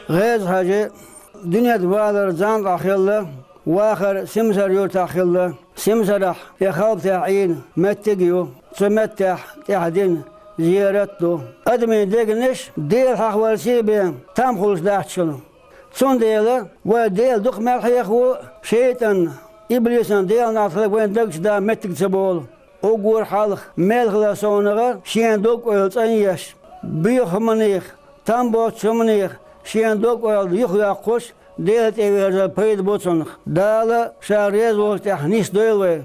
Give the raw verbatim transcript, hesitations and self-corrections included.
ГӀеза-Хьажа дуьнен тӀа валар зӀамига хилла, вахар Симсар-юьртахь хилла. Симсарахь я халпа тӀехь Ӏийна меттиг а ю, цу меттехь тӀехь дина зерат а ду. Адамийн дегнаш Дела хьахавар сий бен там хуьлуш дац шуна. Цундела вай Дела дукха мел хьехаво, шайтӀанна, иблисана Делан нах хила вайн дагчу да меттиг ца болу. Уггар хьалха мел хилла совнагӀа шена дог-ойла цӀанъеш, боьха хӀуманех, там боцчу хӀуманех шена дог-ойла юхайоккхуш, Дела тӀе верзар пайда бу цунах. Дала Ша реза волчу тӀехь нисдойла вай.